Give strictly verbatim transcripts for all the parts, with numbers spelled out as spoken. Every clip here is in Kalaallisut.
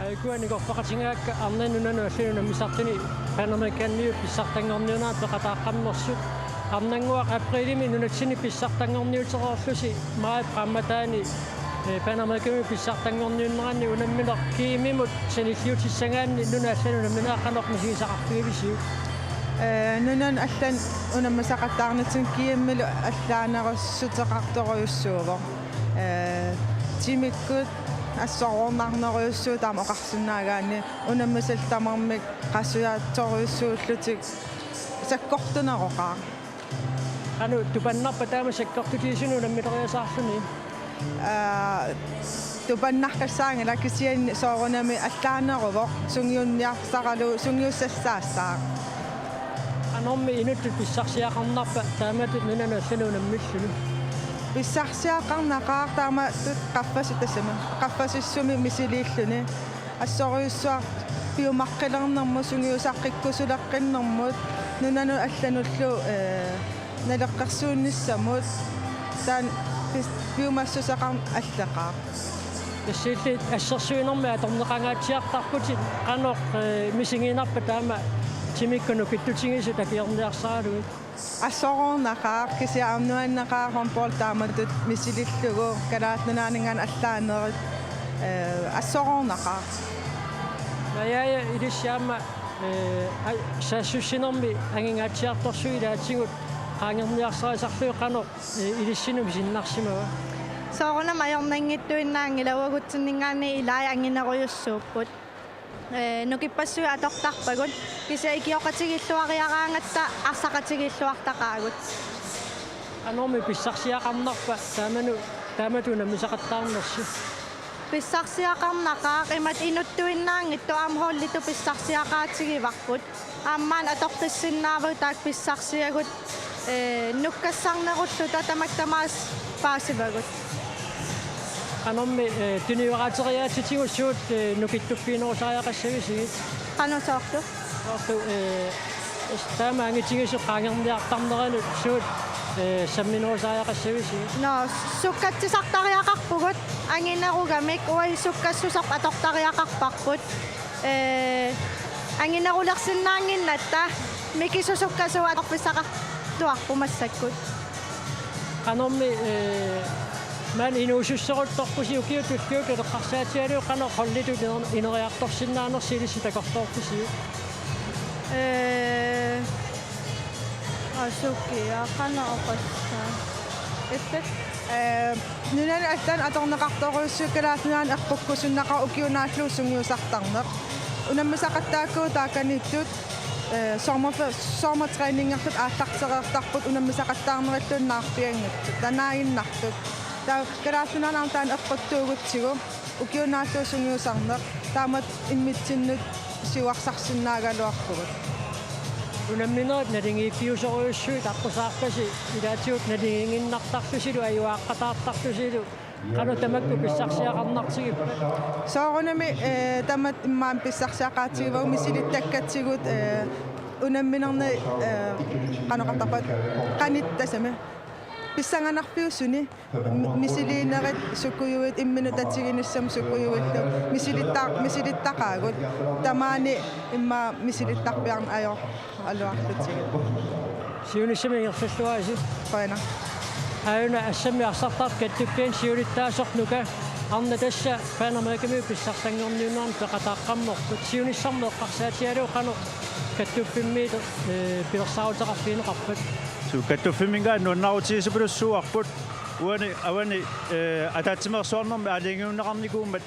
Ukua nikorpaqatigaakka arnanut nunanut allanut unammisartuni Panamericaniup pissartanngorniunera peqataaqqammersut. Arnannguaq aprilimi nunatsinni pissartanngorniutereerlusi maajip qaammataani, eh, Panamericamiut pissartanngorniunneranni unammineq GM-imut sanilliutissagaanni nunat allanut unamminerat qanoq misigisaqarfigivisiuk? Eh, nunanut allanut unammisaqattaarnitsinni GM-ilu allaanerussuteqartorujussuuvoq. Eh, timikkut assorornarnerujussuuvoq taama oqarsinnaagaanni unammisallu tamarmik qasujaatsorujussuullutik sakkortuneroqaaq. Qanoq tupannarpa taama sakkortutigisumik unammileriasaarluni? Aa, tupannarkassaanngilaq kisianni soorunami allaaneruvoq sungiunniarsaralugu sungiussassaassaaq. Qanormi inuttut pissarsiaqarnarpa taamatut nunanut allanut unammilluni? Pissarsiaqarnaqaaq taamatut qaffasi-, tassami qaffasissumi misiliilluni. Assorujussuaq piumaqqilernermut, sungiusaqqikkusuleqqinnermut, nunanut allanullu, eh, naleqqersuunnissamut, taanna pis-, piumassuseqarneq alleqaaq. Tassa illit assersuinermi atorneqangaatsiartarputit, qanoq, eh, misiginarpa taama timikkut nukittutigisut takiorniarsaralugit? Assorornaqaaq, kisianni aamma nuanneqaaq håndbold taamatut misilillugu Kalaallit Nunaanninngaanniit allaanerit, eh, assorornaqaaq. Najaaja, ilissi aamma, eh, a-, saassussinermi angingaatsiartorsuit ilaatigut qaangerniarsarisarlugit qanoq, eh, ilissinnut misinnarsimava? Soorunami ajornanngittuinnaanngilaq, uagutsinninngaanniit ilaat anginerujussuupput. Eh, nukippassuit atortarpagut, kisianni ikioqatigiilluariaraangatta arsaqatigiilluartaqaagut. Qanormi pissarsiaqarnarpa taamanu-, taamatut unammisaqattaarnersi? Pissarsiaqarnaqaaq imatut inuttuinnaanngitsut aamma holditut pissarsiaqaatigivarput. Aamma atortissinnaavagut taakku pissarsiagut, eh, nukkassarnerulluta tamakku tamaasa paasivagut. Qanormi, eh, tunioraateriaatsitigut suut, eh, nukittuppiinerusariaqassavisigit? Qanoq soorlu? Soorlu, eh, taama angitigisut qaangerniartarneranut suut, eh, samminerusariaqassavisigit? Nå, sukkatsisartariaqarpugut anginerugamik, uagut sukkassuserput atortariaqarparput. Eh, anginerulersinnaannginnatta mikisusukkasuut atorfissaqarluarput massakkut. Qanormi, eh, maani inuususseruttorpusi ukiut tulliuttut eqqarsaatigalugu qanoq holditut iner-, ineriartorsinnaanersi ilissi takorloorpisiuk? Eh, asuki, aa, qanoq oqassaa. Ippat? Eh, nunanut allanut atorneqartorujussuuvoq Kalaallit Nunaanni eqqukkusunnaqaaq ukiunaallu sungiusartarneq. Unammisaqattaakkagut taakaniittut, eh, sommerfe-, sommertræningerlutik aallartereertarput unammisaqattaarnerilluunniit naarpianngitsut, tanaaginnartut. Taava Kalaallit Nunaanni aamma taanna eqquttuugutsigu ukiunaallu sungiusarneq, taamatut immitsinnut siuarsarsinnaagaluarpugut. Unamminerit naligiiffiusorujussuit aqqusaarpasi ilaatigut naligiinnartarlusilu ajuaaqqataartarlusilu, qanoq tamakku pissarsiaqarnartigippat? Soorunami, eh, tamatta immaqa pissarsiaqaatigivagut misilittakkatigut, eh, unamminerni, eh, qanoq oqartarpat, qanittussami pissanganarpiusuni mi-, misiliinerit sukujuit imminut tatiginissamut sukujuillu misilitta-, misilittaqaagut. Tamaani immaqa misilittarpiarneq ajoraluarlutigit. Siunissami ingerlalluarisi. Qujanaq. Aajuna assammi arsartartut kattuffianni siulittaasoq Nuka, arnat tassa Panamericamiut pissartanngorniunnerannut peqataaqqammerput. Siunissamut eqqarsaatigalugu qanoq kattuffimmiit, eh, pilersaaruteqarfigineqarpat? Suu, kattuffimminngaanniit nuannaarutigisapalussuuarput. Uani, avani, eh, ataatsimeersuarnermi aalajangiunneqarnikuummat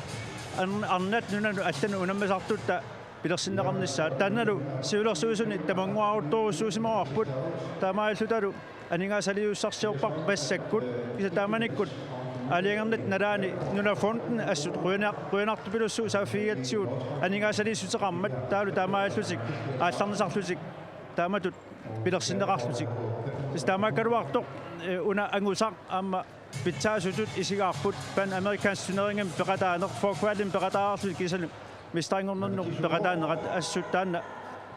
an-, arnat nunanut allanut unammisartutta pilersinneqarnissaat. Taannalu siulersuisuni tamannguaruttorujussuusimavarput. Taamaalillutalu aningaasaliiussarsiorparput massakkut. Kisianni taamanikkut aalajangernitta nalaani Nunafonden assut qujanaq-, qujanartupilussuit saaffigigatsigu aningaasaliissuteqarmat, taavalu taamaalillutik aallarnisarlutik taamatut pilersinneqarlutik. Tassa taamaakkaluartoq, eh, una angusaq aamma pitsaasutut isigaarput, Pan American Turneringimi peqataaneq, forkvalimi peqataarlutik kisianni mesterinngornermut peqataanerat, assut taanna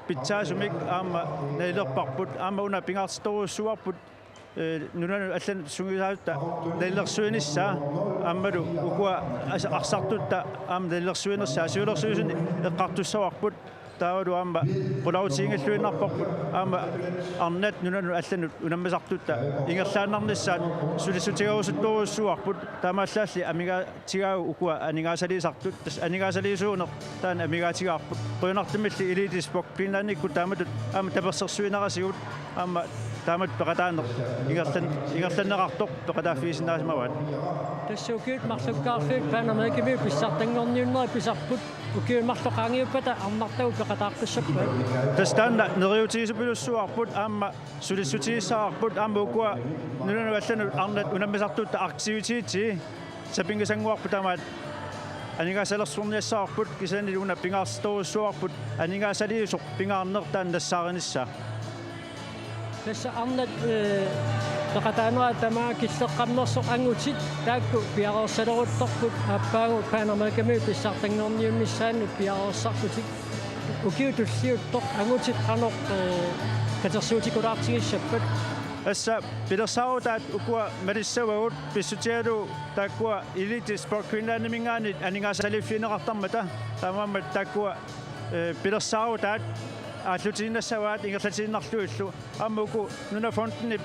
pitsaasumik aamma nalilerparput, aamma una pingaartittorujussuuarput eh, nunanut allanut sungiusaasutta nalilersuinissaa aammalu ukua as-, arsartutta aamma nalilersuinersaa siulersuisuni eqqartussavarput. Taavalu aamma qularutiginngilluinnarparput aamma arnat nunanut allanut unammisartutta ingerlaannarnissaat sulissutigerusuttorujussuuarput. Taamaallaalli amigaatigaagut ukua aningaasaliisartut, tassa aningaasaliisuuneq taanna amigaatigaarput. Qujanartumilli Elite Sport Greenlandikkut taamatut aamma tapersersuinerisigut aamma taamatut peqataaneq ingerlan-, ingerlanneqartoq peqataaffigisinnaasimavaat. Tassa ukiut marlukkaarlugit Pan Amerikamiut pissartanngorniunnerit pisarput, ukiut marluk qaangiuppata arnartagut peqataaqqissappat. Tassa taanna neriuutigisorujussuuarput aamma sulissutigissavarput aamma ukua nunanut allanut arnat unammisartutta aktivitetii sapinngisannguarput tamaat aningaasalersorniassavarput, kisianni una pingaartorujussuuarput aningaasaliisoq pingaarnertaa nassaarinissaa. Tassa arnat, eh, peqataanera tamaat killeqqammersoq angutit taakku piareersaleruttorput aappaagu Pan Amerikamiut pissartanngorniunnissaannut piareersarlutik. Ukiut tulliuttut angutit qanoq, eh, katersuutikulaartigissappat? Tassa pilersaarutaat ukua malissavagut pissutigalugu taakkua Elite Sport Greenlandiminngaanniit aningaasaliiffigineqartarmata, taamaammat taakkua, eh, pilersaarutaat aallutiinnassavaat ingerlatiinnarlugillu. Aamma uku Nunafondinip,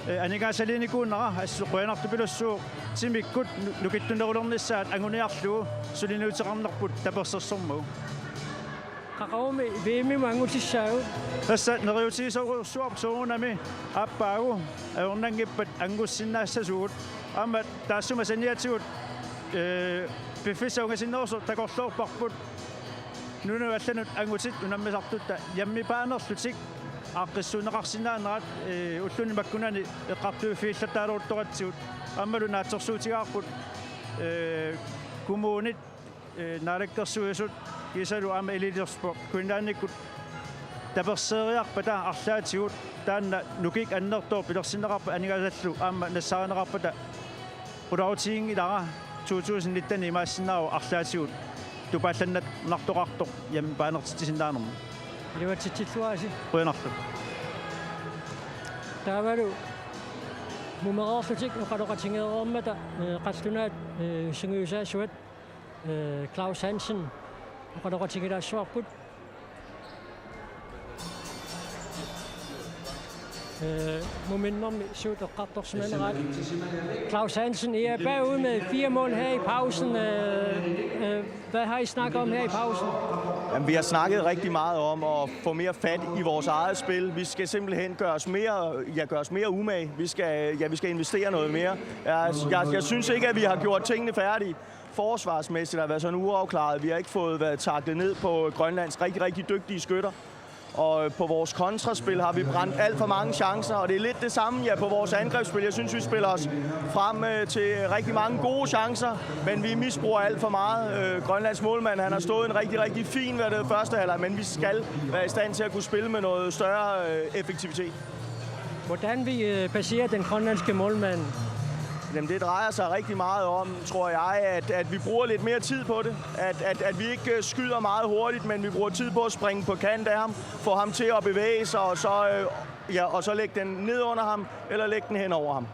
eh, aningaasaliinikuunera assut qujanartupilussuuvoq timikkut nu-, nukittunerulernissaat anguniarlugu suliniuteqarnerput tapersersormagu. Qaquguumi V M-imut angutissaagut? Tassa neriuutigisorujussuuarput soorunami aappaagu ajornanngippat angusinnaassasugut. Aamma taassuma saniatigut, eh, piffissap ungasinnerusoq takorloorparput nunanut allanut angutit unammisartutta jammipaanerlutik aaqqissuunneqarsinnaanerat, eh, ulluni makkunani eqqartuiffigillattaaleruttoratsigu. Aammalu naatsorsuutigaarput, eh, kommunit, eh, Naalakkersuisut kiisalu aamma Elite Sport Greenlandikkut taperseeriarpata arlaatigut taanna nukik annertooq pilersinneqarpat aningaasallu aamma nassaarineqarpata qularutiginngilara to tusind nitten imaassinnaavoq arlaatigut tupaallannartoqartoq jammipaanertitsisinnaanermut. Iluatsitsilluarisi. Qujanarlu. Taavalu mumereerlutik oqaloqatigeereermata, eh, qallunaat, eh, sungiusaasuat, eh, Claus Hansen oqaloqatigilaassuarput. Øh, muminnermi suut eqqartorsimaneraat. Claus Hansen, I er bagud med fire mål her i pausen. Øh, øh, hvad har I snakket om her i pausen? Jamen, vi har snakket rigtig meget om at få mere fat i vores eget spil. Vi skal simpelthen gøre os mere, ja, gøre os mere umage. Vi skal, ja, vi skal investere noget mere. Jeg, jeg, jeg synes ikke, at vi har gjort tingene færdige. Forsvarsmæssigt har været sådan uafklaret. Vi har ikke fået været taklet ned på Grønlands rigtig, rigtig dygtige skytter. Og på vores kontraspil har vi brændt alt for mange chancer, og det er lidt det samme, ja, på vores angrebsspil. Jeg synes, vi spiller os frem, øh, til rigtig mange gode chancer, men vi misbruger alt for meget. Øh, Grønlands målmand, han har stået en rigtig, rigtig fin, hvad det er, første halvleg, men vi skal være i stand til at kunne spille med noget større, øh, effektivitet. Hvordan vi, øh, passerer den grønlandske målmand? Jamen, det drejer sig rigtig meget om, tror jeg, at, at vi bruger lidt mere tid på det. At, at, at vi ikke, øh, skyder meget hurtigt, men vi bruger tid på at springe på kant af ham, få ham til at bevæge sig, og så, øh, ja, og så lægge den ned under ham, eller lægge den hen over ham.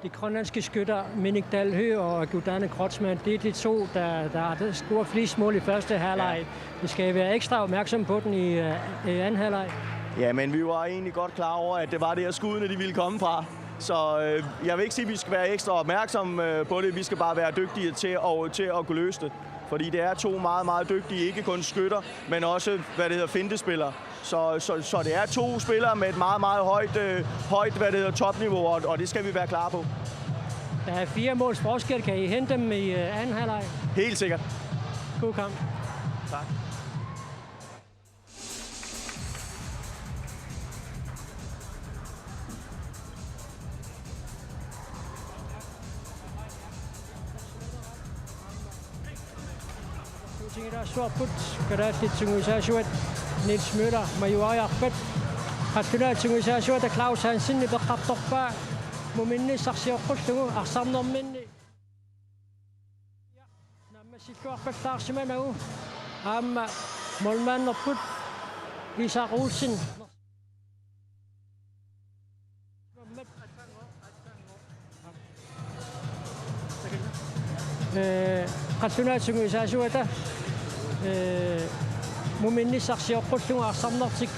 De grønlandske skytter, Minik Dalhøj og Agudaana Kreutzmann, det er de to, der, der har det store flest mål i første halvleg. Ja. Vi skal være ekstra opmærksom på den i, øh, i anden halvleg. Ja, men vi var egentlig godt klar over, at det var der, skuddene de ville komme fra. Så, øh, jeg vil ikke sige, at vi skal være ekstra opmærksom, øh, på det. Vi skal bare være dygtige til at, til at kunne løse det. Fordi det er to meget, meget dygtige, ikke kun skytter, men også, hvad det hedder, fintespillere. Så, så, så det er to spillere med et meget, meget højt, øh, højt, hvad det hedder, topniveau, og, og det skal vi være klar på. Der er fire måls forskel. Kan I hente dem i, øh, anden halvleg? Helt sikkert. God kamp. Tak. Tingilaassavut kalaallit sungiusaasuat Niels Møller majuariarpat. Qallunaat sungiusaasuata Claus Hansen eqqartorpaa muminnissaq sioqqullugu arsarnerminni. Naammassilluarpallaarsimanagu aamma målmanderput Isak Olsen. Ee, qallunaatut sungiusaasuata, ee, muminnissaq sioqqullugu arsarnertik,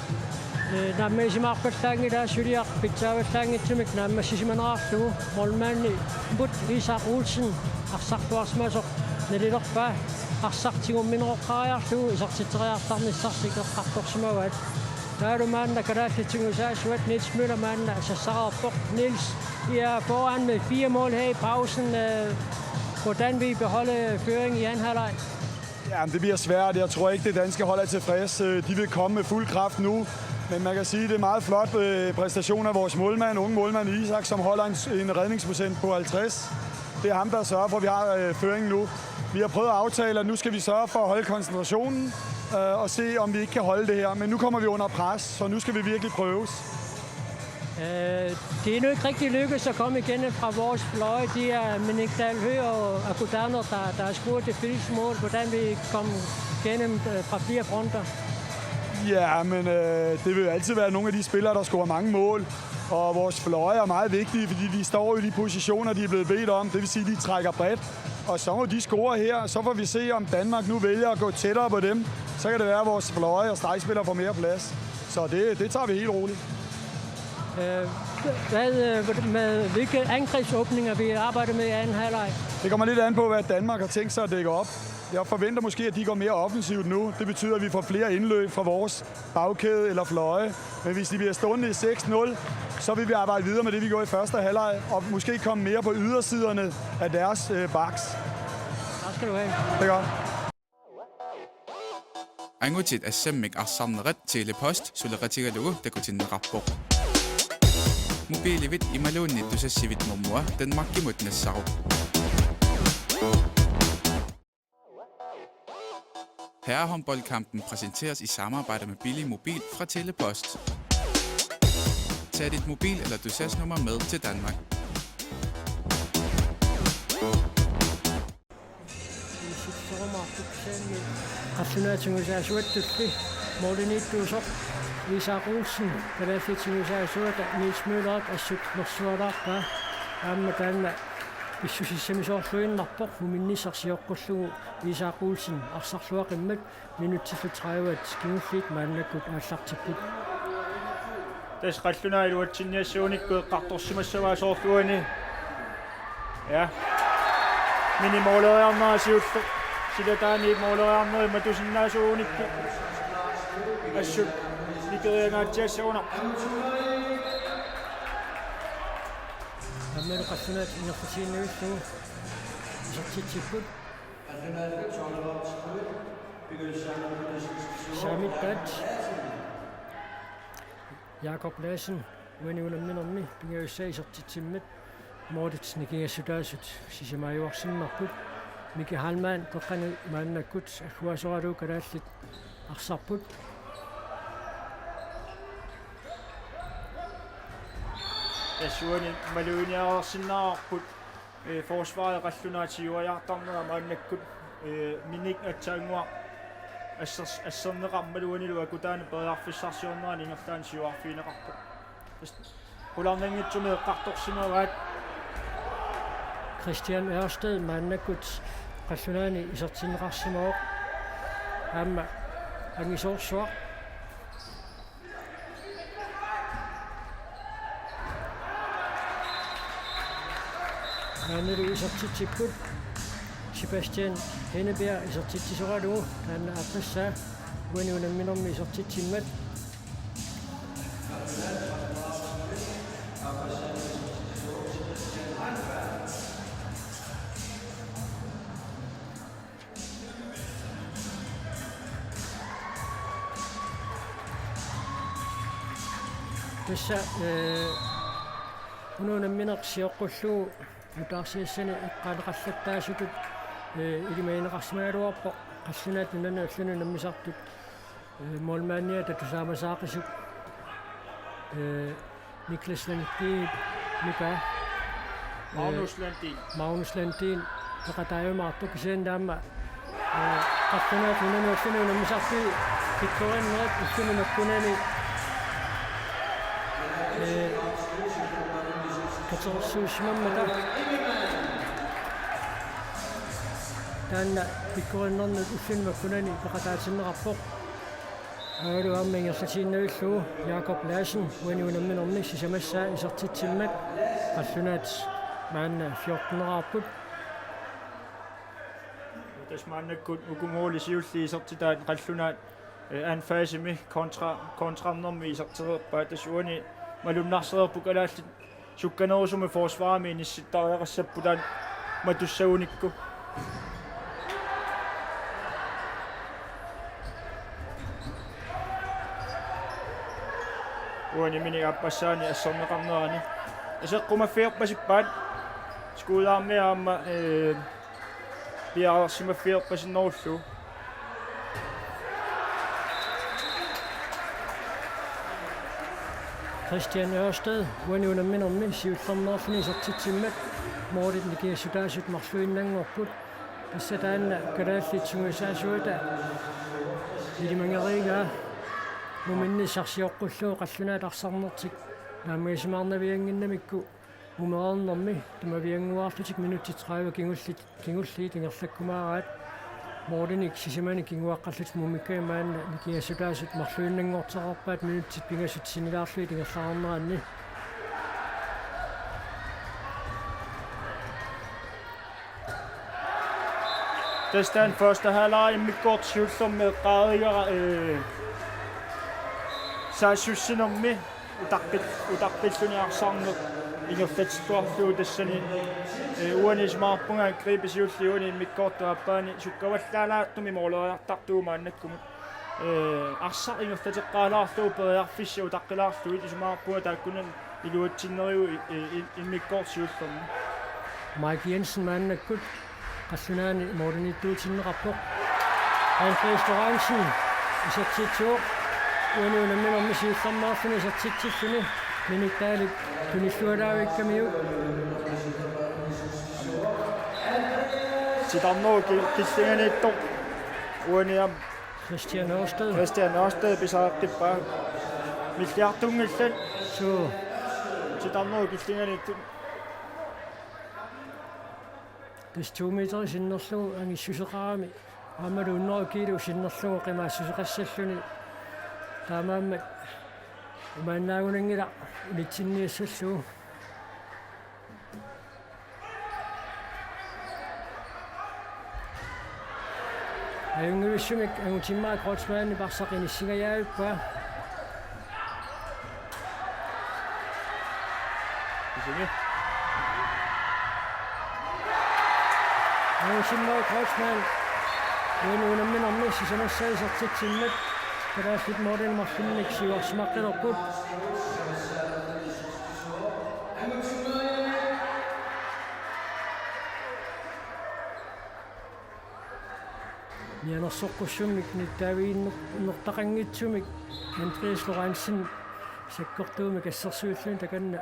ee, naammagisimaarpallaanngilaa, suliaq pitsaavallaanngitsumik naammassisimanerarlugu. Målmandimut Isak Olsen arsarluarsimasoq nalilerpaa, arsaq tigummineroqqaariarlugu isertitseriartarnissartik eqqartorsimavaat. Taavalu maanna kalaallit sungiusaasuat Niels Møller maanna sassareerpoq. Niels, I er foran med fire mål her i pausen. Øh, hvordan vil I beholde føringen i anden halvleg? Jamen, det bliver svært. Jeg tror ikke, det danske hold er tilfreds. Øh, de vil komme med fuld kraft nu. Men man kan sige, det er meget flot, øh, præstation af vores målmand, unge målmand Isak, som holder en, en redningsprocent på halvtreds. Det er ham, der sørger for, at vi har, øh, føringen nu. Vi har prøvet at aftale, at nu skal vi sørge for at holde koncentrationen, øh, og se, om vi ikke kan holde det her. Men nu kommer vi under pres, så nu skal vi virkelig prøves. Øh, det er nu ikke rigtig lykkedes at komme igennem fra vores fløje. Det er Minik Dalhø og Akudano, der, der har scoret det fleste mål. Hvordan vi kom igennem, øh, fra fire fronter? Ja, men, øh, det vil jo altid være nogle af de spillere, der scorer mange mål. Og vores fløje er meget vigtige, fordi de står i de positioner, de er blevet bedt om. Det vil sige, de trækker bredt. Og så må de score her, så får vi se, om Danmark nu vælger at gå tættere på dem. Så kan det være, at vores fløje og stregspillere får mere plads. Så det, det tager vi helt roligt. Øh, hvad, øh, med hvilke angrebsåbninger vi arbejder med i anden halvleg? Det kommer lidt an på, hvad Danmark har tænkt sig at dække op. Jeg forventer måske, at de går mere offensivt nu. Det betyder, at vi får flere indløb fra vores bagkæde eller fløje. Men hvis de bliver stående i seks nul, så vil vi arbejde videre med det, vi gjorde i første halvleg, og måske komme mere på ydersiderne af deres, øh, backs. Tak skal du have. Det er godt. Angutit assammik arsarnerat Tele-Post suleqatigalugu takutinneqarpoq. Mobiilivit imaluunniit Tusassivit normua Danmarkimut nassaru. Herrehåndboldkampen præsenteres i samarbejde med Billig Mobil fra Tele-Post. Tag dit mobil- eller Tusas-nummer med til Danmark. Qallunaatut sungiusaasuatulli målimiittuusoq Isak Olsen, kalaallit sungiusaasuata Niels Møller assut nersualaarpaa, aamma taanna pissusissamisoorluinnarpoq, muminnissaq sioqqullugu Isak Olsen arsarluaqimmat minutsillu tredive kingulliit maannakkut aallartipput. Tassa qallunaat iluatsinniassagunikku eqqartorsimassavaat soorlu uani. Ja. Mini måleriarnera siulleq. Silataani måleriarneri matusinnaasugunikku. Assut nikeriangaatsiassagunarpoq. Aammalu qallunaat ingerlatiinnavillugu isertitsipput. Saamippaat Jakob Lassen uani unamminermi pingajussaa isertitsimmat målits nikingassutaasut sisamaajuarsinnarput. Miki Heilmann qeqqani maannakkut agguaasoralugu kalaallit arsarput. Tassa uani maluginiarsinnaavarput. Ee, forsvaret qallunaat siuariartarnera maannakkut, ee, Minik aatsaannguaq assers-, asserneqarmat uanilu Akutaani periarfissarsiornerani ingerlaannaq siuarfigineqarpoq. As-, qularnanngitsumik eqqartorsimavaat. Christian Ørsted maannakkut qallunaani isertinneqarsimavoq. Aamma angisoorsuaq. Maannalu isertitsipput. Sebastian Hennebjerg isertitsisoralugu taanna aappassaa uani unamminermi isertitsimmat. Tassa, ee, una unammineq sioqqullugu nutaarsiassani eqqaanneqallattaasutut, ee, ilimagineqarsimagaluarpoq qallunaat nunanut allanut unammisartut, ee, målmandiata tusaamasaaqisut, ee, Niklas Landin, Mika. Magnus Landin. Magnus Landin. Peqataajumaartoq kisianni aamma, ee, qallunaat nunanut allanut unammisartut pikkorinnerat ulluni makkunani, ee, katersuussimammata. Taanna pikkorinnernut ulluni makkunani peqataatinneqarpoq. Aammalu aamma ingerlatiinnavillugu Jakob Larsen uani unamminermi sisamassaa isertitsimmat qallunaat maanna fjorteneqarput. Tassa maannakkut uku måli siulliit isertitaat qallunaat, eh, anfaldsimi kontra, kontrarnermi isertereerpaat, tassa uani malunnarsereerput kalaallit sukkanerusumik forsvarimi inissittariaqassapput taanna matussagunikku. Uani minik aappassaani asserneqarnerani aseqqumaffigerpasippaat. Skuudaarmi aamma, eh, piareersimaffigerpasinnerullugu. Christian Ørsted uani unamminermi siullermeerluni isertitsimmat målit nikingassutaasut marluinnanngorput. Tassa taanna kalaallit sungiusaasuata ilimageriigaa muminnissaq sioqqullugu qallunaat arsarnertik naammagisimaarnaviannginnamikku mumereernermi tamaviannguaarlutik minutsit tredive kingullit, kingulliit ingerlakkumaaraat. Målinik sisamanik kinguaqqallutik mumikkami maanna nikingassutaasut marluinnanngortereerpaat minutsit pingasut sinnilaarlugit ingerlareerneranni. Tassa taanna første halvleg immikkoortoq siullermi eqqaarigara, eh, saassussinermi utaqqil-, utaqqilluni arsarneq ingerlatittuarlugu tassani, eh, uani isumaqarpunga angribi siulliuani immikkoortup aappaani sukkavallaalaartumik mooleriartartugut maannakkumut. Eh, arsaq ingerlateqqaalaarlugu periarfissat utaqqilaarlugit isumaqarpunga taakkunani iluatsinnerigut i-, i-, i-, immikkoortoq siullermi. Mike Jensen maannakkut qallunaani målimiittuutinneqarpoq. Andreas Lorentzen isertitsivoq. Uani unamminermi siullermeerluni isertitsilluni Minik Dahlip tunillualaavikkamiuk. Titarnerup ki-, killinganiittoq uani aamma Christian Ørsted. Christian Ørsted pisariaqqippaa. Milliartunngillat. Suu. Titarnerup killinganiittoq. Tassa to meter sinnerlugu angissuseqarami. Aammalu hundrede kilo sinnerlugu qimaassuseqassalluni. Taamaammat imaannaagunanngilaq unitsinniassallugu. Ajunngivissumik angutimmaaq Kreutzmannip arsaq inissingajavippaa. Isumi. Angutimmaaq Kreutzmann uani unamminermi sisamassaa isertitsimmat kalaallit målinik marlunnik siuarsimaqqilerput. Mianersoqqussummik nittaavigiinnertaqanngitsumik Andreas Lorentzen sakkortuumik assersuilluni takanna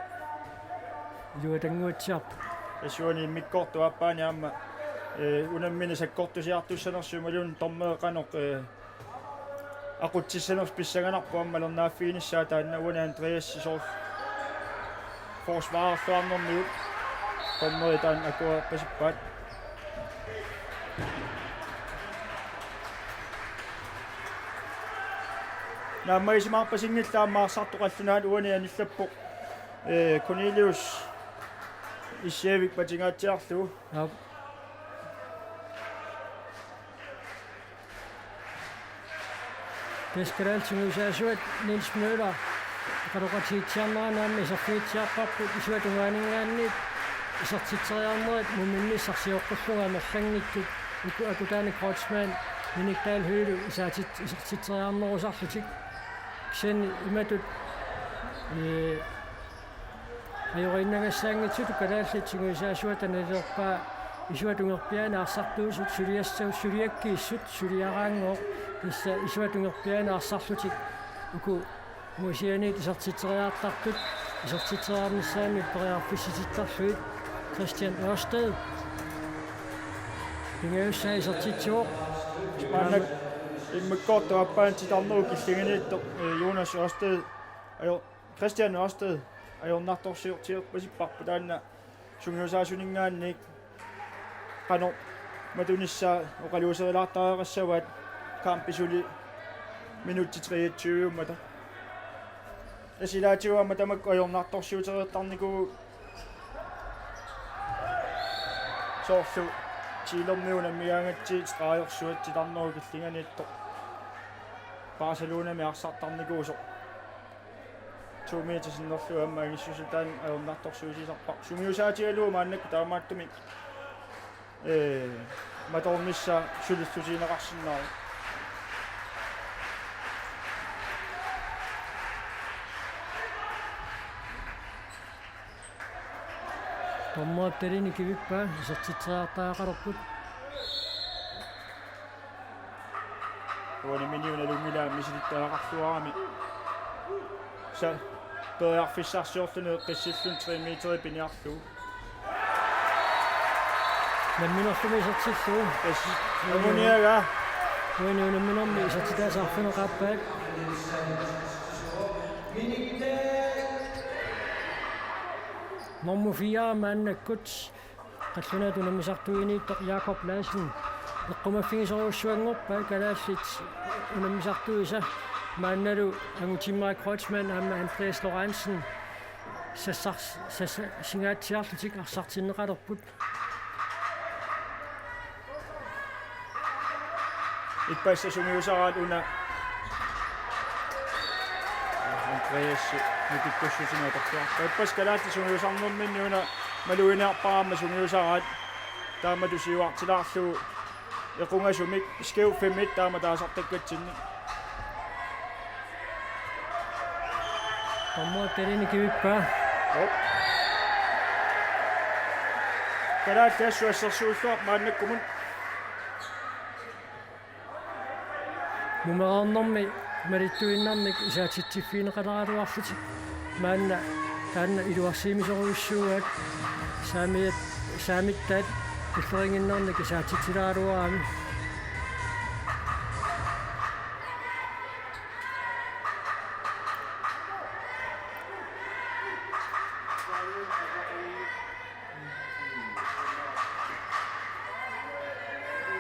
iluatannguatsiarpoq. Tassa uani immikkoortup aappaani aamma, eh, unammineq sakkortusiartussanersoq imaluunniit dommeri qanoq, eh, aqutsissanersoq pissanganarpoq aamma malinnaaffiginissaa taanna uani Andreas soorlu forsvarerluarnermigut dommeri taanna akuerpasippaat. Naammagisimaarpasinngillat aamma arsartoq qallunaat uani anillappoq, eh, Cornelius Isjevik patigaatsiarlugu. Aap. Tassa kalaallit sungiusaasuat Niels Møller oqaloqatigiitsiarnerani aamma iserfigitsiarparput isuata tungaaninngaanniit isertitseriarnerit muminnissaq sioqqullugu amerlanngitsut uku akutaanik Kreutzmann Minik Dahl Høegh isaatit-, isertitseriarnerusarlutik. Kisianni imatut, ee, ajoriinnagassaanngitsutut kalaallit sungiusaasuata nalilerpaa isuata tungerpiaanik arsartuusut suliassat suliakkiissut suliaraanngooq, tassa isuata tungerpiaanik arsarlutik uku Aasianniit isertitseriartartut isertitseriarnissaannut periarfissitittarlugit Christian Ørsted pingajussaa isertitsivoq. Maanna immikkoortup aappaani titarnerup killinganiittoq, eh, Jonas Ørsted, ajo-, Christian Ørsted ajornartorsiortigerpasipparput taanna sungiusaasuninngaanniit qanoq matunissaa oqaluuserilaartariaqassavaat, kampi suli minutsit treogtyve-ummata. Tassa ilaatigut aamma tamakku ajornartorsiutereertarnikuupput, soorlu Thielerimut unammigaangatsigit stregersuat titarnerup killinganiittoq Barcelonami arsartarnikuusoq. To meter sinnerlugu aamma angissuseq taanna ajornartorsiutisarpara. Sungiusaatigalugu maannakkut taamaattumik, ee, matoornissaa sulillutigineqarsinnaavoq. Dommerip talini kivippaa, isertitseriartariaqalerput. Uani minut nalunngilaat misilittagaqarluarami. Tassa periarfissarsiorluni eqqissilluni tre meterit piniarlugu. Namminerlumi isertillugu. Tassa anguniagaa. Uani unamminermi isertitaasa arfineq-aappaat. Nummer fire maannakkut qallunaatut unammisartuiniittoq Jakob Larsen eqqumaffigisorujussuanngorpaa, kalaallit unammisartuisa maannalu Angutimmarik Kreutzmann aamma Andreas Lorentzen sassar-, sassasingaatsiarlutik arsartinneqalerput. Ippassaq sungiusaraat una Andreas Mikikkussusineq atorluarpaa. Ippassaq kalaallit sungiusarnerminni una maluginiarpara aamma sungiusaraat. Taamatut siuartilaarlugu equngasumik skæv femmet taama taasartakkatsinnik. Dommerip talini kivippaa. Op. Kalaallit assut assersuulluarput maannakkumut. Mumereernermi malittuinnarnik isaatitsiffigineqaleraluarlutik. Maanna taanna iluarsiimisorujussuugaat, saamiat-, saamittaat tulleriinnarnik isaatitsileraluarami.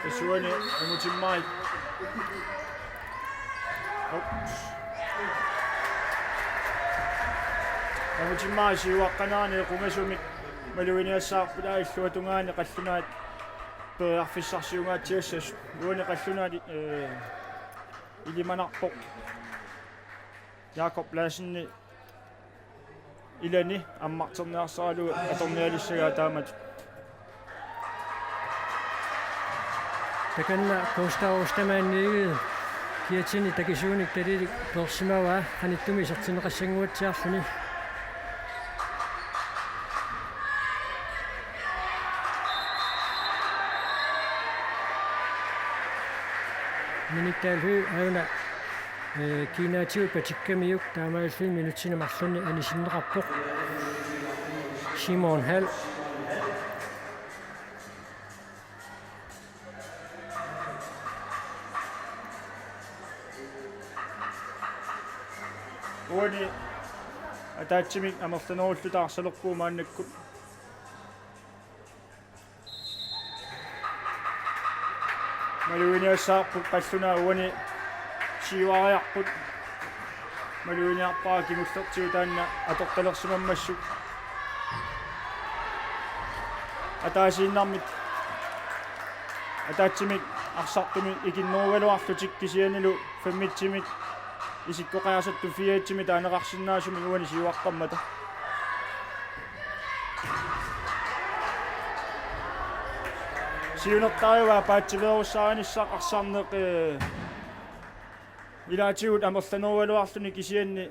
Tassa uani Angutimmarik. Ups. Angutimmarik siuaqqanerani equngasumik maluginiassavarput, illuatungaani qallunaat periarfissarsiungaatsiassasut. Uani qallunaat, ee, ilimanarpoq Jakob Larsenip ilani ammarterniarsaralugu atornialissagaa taamatut. Takanna Gustav Ostermann Egede kiatsini takisuunik talilik peersimavaa qanittumi isertinneqassannguatsiarluni. Minittal Høegh aajuna, ee, kiinaatigut patikkamiuk taamaalilluni minutsini marlunni anisinneqarpoq. Simon Hald. Uani ataatsimik amerlanerulluta arsalerpugut maannakkut. Maluginiassavarput qallunaat, uani siuariarput. Maluginiarpara kingullertigut taanna atortalersimammassuk. Ataasiinnarmik ataatsimik arsartumik ikinnerugaluarlutik kisiannili femmitsimik isikkoqajarsatut fireetsimik taaneqarsinnaasumik uani siuaqqammata. Siunertariugaa paatsiveerussaanissaq arsarneq, ee, ilaatigut amerlanerugaluarluni kisianni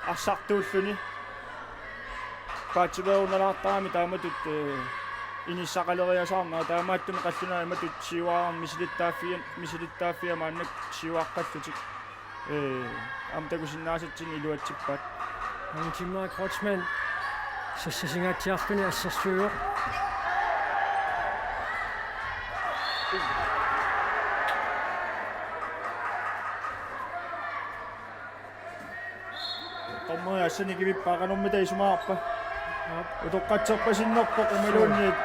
arsartuulluni. Paatsiveerunnalaartarami taamatut, ee, inissaqaleriasaarnera, taamaattumik qallunaat imatut siuareerneq misilittaaffia-, misilittaaffia maannakkut siuaqqallutik, ee, aamma takusinnaasatsinnik iluatsippaat. Angutimmarik Kreutzmann sassasingaatsiarluni assersuivoq. Dommeri assani kivippaa, qanormita isumaqarpa? Aap. Utoqqatserpasinnerpoq imaluunniit.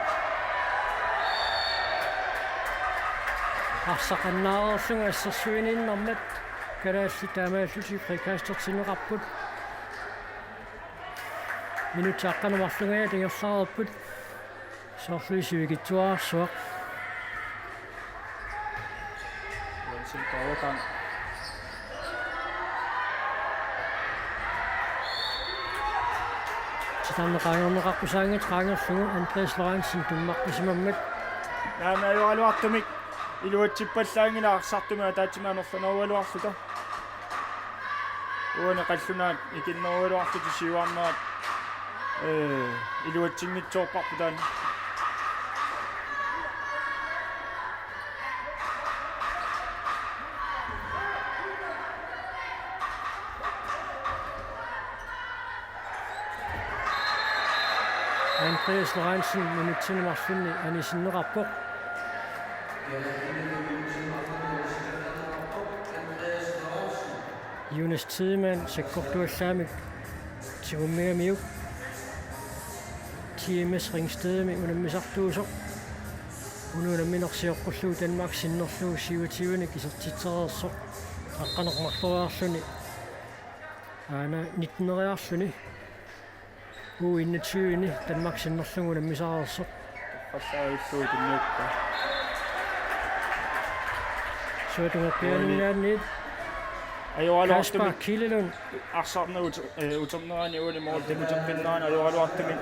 Arsaq annaareerlunga assersuiniinnarmat kalaallit taamaallutik frikastertinneqarput. Minutsit aqqaneq marlungajaat ingerlareerput. Soorlu sivikitsuararsuaq. Johansen Borgergang. Titarneq qaangerneqaqqusaanngitsoq qaangerlugu Andreas Lorentzen tummaqqisimammat. Naamik ajoraluartumik iluatsippallaanngilaq arsartumik ataatsimik amerlanerugaluarluta. Uani qallunaat ikinnerugaluarlutik siuarnerat, ee, iluatsinngitsoorparput taanna. Andreas Lorentzen minutsini marlunni anisinneqarpoq. Jonas Tidemann sakkortuallaamik tigummigamiuk. T M S Ringstedimi unammisartuusoq. Una unamminersioqqullugu Danmark sinnerlugu syvogtyvenik isertitsereersoq. Aqqaneq-marloriarluni aana nitteneriarluni U enogtyve-ni Danmark sinnerlugu unammisareersoq. Qassaavissuit tunniukka. Suatungerpiaaninngaanniit. Ajoraluartumik Kasper Killelund. Arsarneq ut-, eh, uternerani uani mål takuteqqinnerani ajoraluartumik,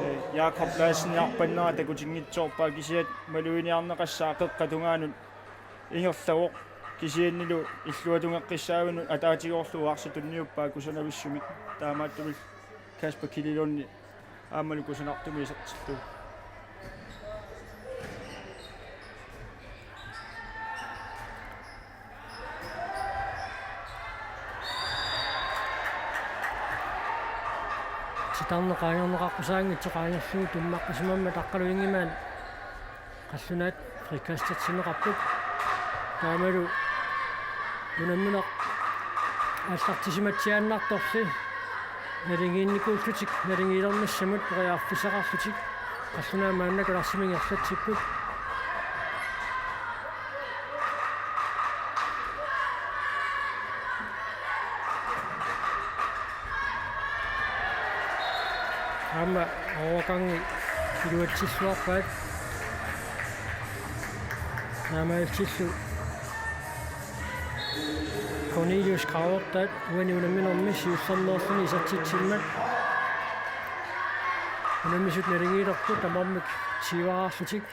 eh, Jakob Larsen arpannera takutinngitsoorpaa kisiat maluginiarneqassaaq qeqqata tungaanut ingerlavoq, kisiannili illuatungeqqissaavinut ataatigoorlugu arsaq tunniuppaa kusanavissumik, taamaattumillu Kasper Killelund aammalu kusanartumik isertillugu. Titarneq qaangerneqaqqusaanngitsoq qaangerlugu tummaqqisimammat Aqqalunngimaat qallunaat frikastertinneqarput. Taamalu unammineq aallartisimatsiaannartorli naligiinnikuullutik naligiilernissamut periarfissaqarlutik qallunaat maannakkut arsaq ingerlatsipput. Aamma overgangi iluatsilluarpaat. Naamaallutillu Cornelius Gravertaat uani unamminermi siullermeerluni isertitsimmat. Unammisut naligiilerput tamarmik siuaraarlutik.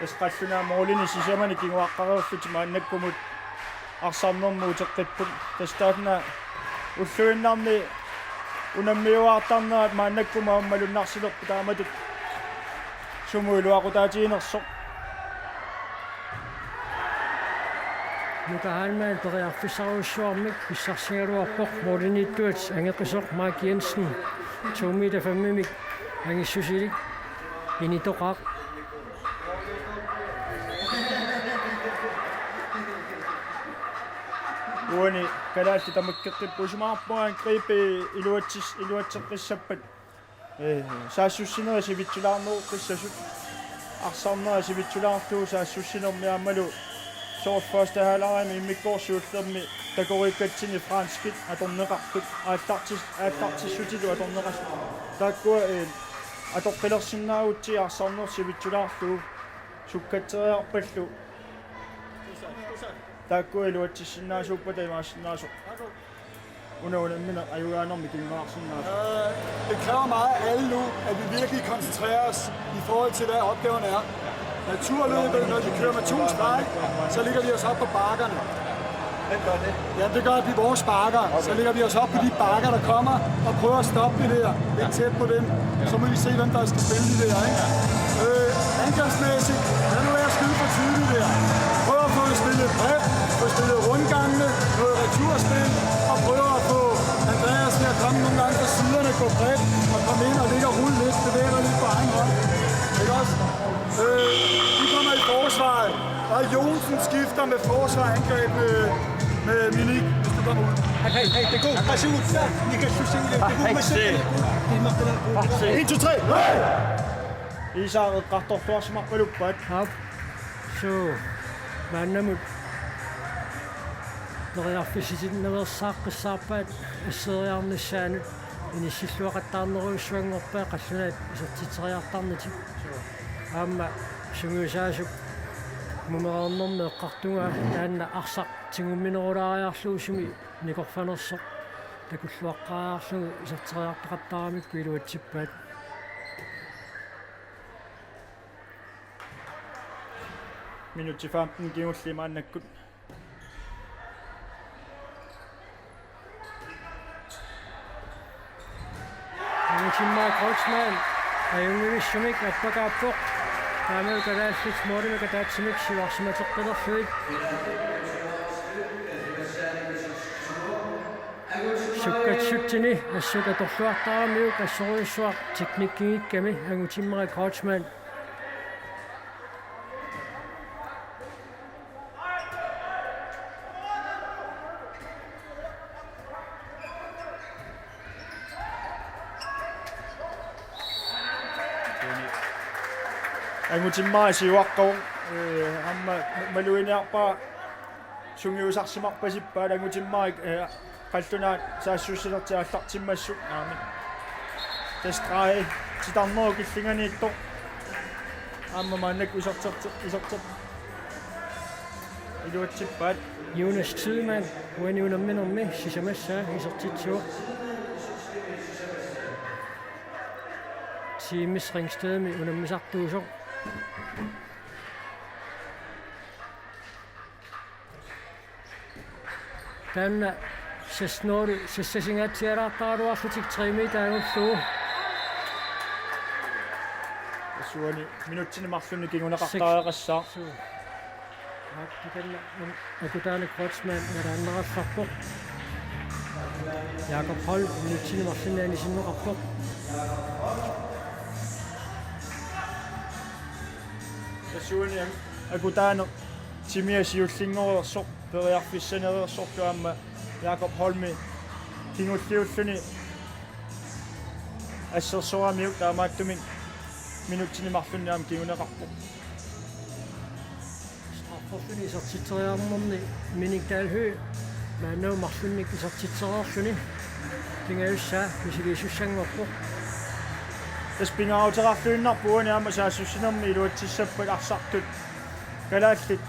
Tassa qallunaat målini sisamanik kinguaqqareerlutik maannakkumut arsarnermut uteqqipput. Tassa taanna ulluinnarni unammiuaartarnerat maannakkumut aamma malunnarsilerpoq taamatut sumut iluaqutaatiginersoq. Nuka Heilmann periarfissarujussuarmik pissarsigaluarpoq, målimiittuat angeqisoq Mark Jensen to meter fem-imik angissusilik initoqaaq. Uani kalaallit tamakkeqqippoq, isumaqarpunga angribi iluatsis-, iluatseqqissappat. Ee, saassussinerit sivitsulaarneruqqissasut. Arsarnerit sivitsulaarlugu saassussinermi aammalu soorlu første halvlegimi immikkoortoq siullermi takoriikkatsinni franskit atorneqartut aallartis-, aallartissutinik atorneqasut. Taakkua, ee, atoqqilersinnaagutsigit arsarnerit sivitsulaarlugu sukkatseriarpallu. Taakku iluatsissinnaasuuppata imaassinnaasoq. Una unammineq ajugaanermik kinguneqarsinnaasoq. Øh, det kræver meget af alle nu, at vi virkelig koncentrerer os i forhold til, hvad opgaven er. Naturløbet, når vi kører med to streg, så ligger vi os op på bakkerne. Hvem gør det? Ja, det gør, at vi vores bakker. Okay. Så ligger vi os op på de bakker, der kommer, og prøver at stoppe det der. Lidt tæt på dem. Så må vi se, hvem der skal spille de der, ikke? Øh, angrebsmæssigt, lad nu være at skyde for tidligt der. Prøv at få spillet bredt, få spillet rundgangene, noget returspil, og prøv at få Andreas til at komme nogle gange fra siderne, gå bredt, og komme ind og ligge og rulle lidt, bevæge dig lidt på egen hånd. Ikke også? Øh, vi kommer i forsvaret, og Johnsen skifter med forsvar og angreb med, med Minik, hvis du kommer ud. Hey, hey, det er god. Pas ud. Ja, vi kan synes, det er god. Hey, se. Det er nok, det er god. En, to, tre. Hey! Isak eqqartorluarsimarpaluppaat. Aap. Suu. Maannamut periarfissinnaveersaaqqissaarpaat asseriarnissaanut, inissilluaqattaarnerujussuanngorpaat qallunaat isertitseriartarnatik. Aamma sungiusaasup mumereernermi eqqartugaa taanna arsaq tigumminerulaariarlugu sumi nikorfanersoq takulluaqqaariarlugu iserteriartaqattaaramikku iluatsippaat. Minutsit femten kingulliit maannakkut. Angutimmarik Kreutzmann ajunngivissumik appakaappoq. Taamalu kalaallit målimik ataatsimik siuarsimateqqilerlugit. Sukkatsutsini assut atorluartaramiuk assorujussuaq teknikkigikkami Angutimmarik Kreutzmann. Angutimmarik siuaqqavoq, ee, aamma maluginiarpara sungiusarsimarpasippaat Angutimmarik, ee, qallunaat saassussinertik aallartimmassuk aamma. Tassa stregi titarnerup killinganiittoq. Aamma maannakkut iserterti-, iserter-, iluatsippaat. Jonas Tidemand, uani unamminermi sisamassaa isertitsivoq. Simis Ringstedimi unammisartuusoq. Taanna seks nul, seks-singaatsialaartaraluarlutik tre meter angullugu. Tassuani minutsini marlunni kinguneqartariaqassaaq. Suu. Aap, takanna Akutaanik Kreutzmann nalaannarallarpoq. Jakob Holm minutsini marlunni anisinneqarpoq. Tassuani Akutaaneq timia siullinngoreersoq, periarfissanereersorlu aamma Jakob Holmi kingulliulluni assersoramiuk taamaattumik minutsini marlunni aamma kinguneqarpoq. Strafferluni isertitseriarnerni Minik Dahl Høegh maanna marlunnik isertitsereerluni pingajussaa misiliisussanngorpoq. Tassa pingaaruteqarluinnarpoq uani aamma saassussinermi iluatsissappat arsartut kalaallit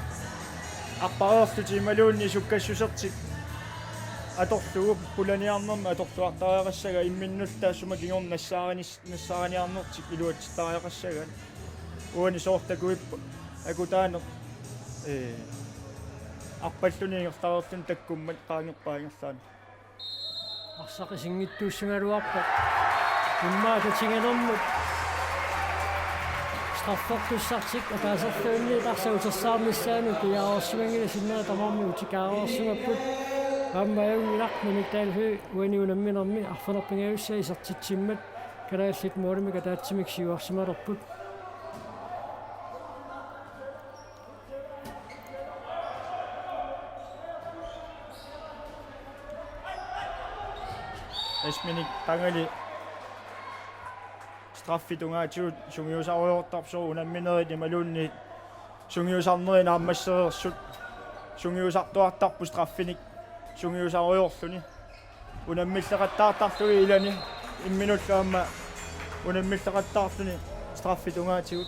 arpareerlutik imaluunniit sukkassusertik atorlugu pulaniarnermi atorluartariaqassagaat imminnullu taassuma kingorna nassaarinis-, nassaariniarnertik iluatsittariaqassagaat. Uani soorlu takuippoq Akutaaneq, ee, arpalluni ingerlareerluni takkummat qaangerpaa ingerlaannaq. Arsaq isinngitsuussigaluarpoq. Immaqa tatiginermut straffertussartik ataaserluunniit arsaq utersaarnissaanut piareersimanngilaq, sinnera tamarmik utikaareersimapput. Aamma ajunngilaq Minik Dahl Høegh uani unamminermi arfineq-pingajussaa isertitsimmat kalaallit målimik ataatsimik siuarsimalerput. Esminik tangali straffit tungaatigut sungiusarujoortarpoq, soorlu unamminerit imaluunniit sungiusarnerit naammassereersut sungiusartuartarput straffinik sungiusarujoorluni. Unammilleqattaartarluni ilani imminullu aamma unammilleqattaarluni straffit tungaatigut.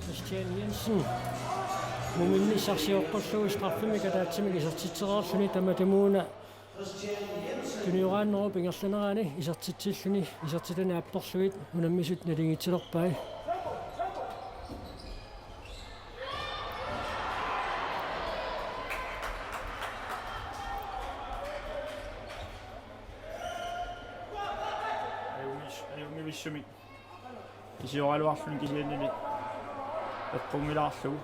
Christian Jensen muminnissaq sioqqullugu straffimik ataatsimik isertitsereerluni tamatumuuna tunioraannerup ingerlanerani isertitsilluni isertitani apperlugit unammisut naligiitsilerpai. Ajunngis-, ajunngivissumik isioraluarluni kisiannili eqqunngilaarlugu.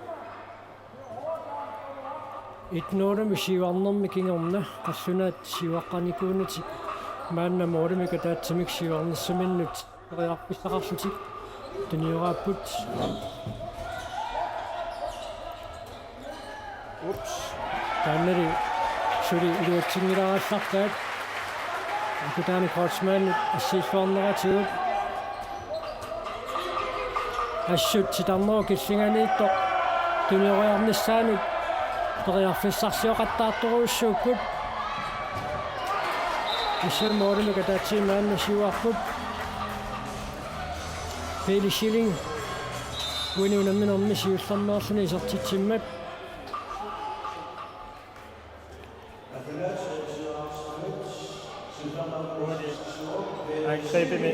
Et nul-imi siuarnermi kingorna qallunaat siuaqqanikuunatik maanna målimik ataatsimik siuarnissaminnut periarfissaqarlutik tunioraapput. Ups. Taannali suli iluatsinngilaarallarpaat. Akutaanik Kreutzmannip assiilluarneratigut. Assut titarnerup killinganiittoq tuniorujarnissaanut periarfissarsioqattaartorujussuupput. Assut målimik ataatsimi maanna siuarput. Pele Schilling uani unamminermi siullermeerluni isertitsimmat. Angribimi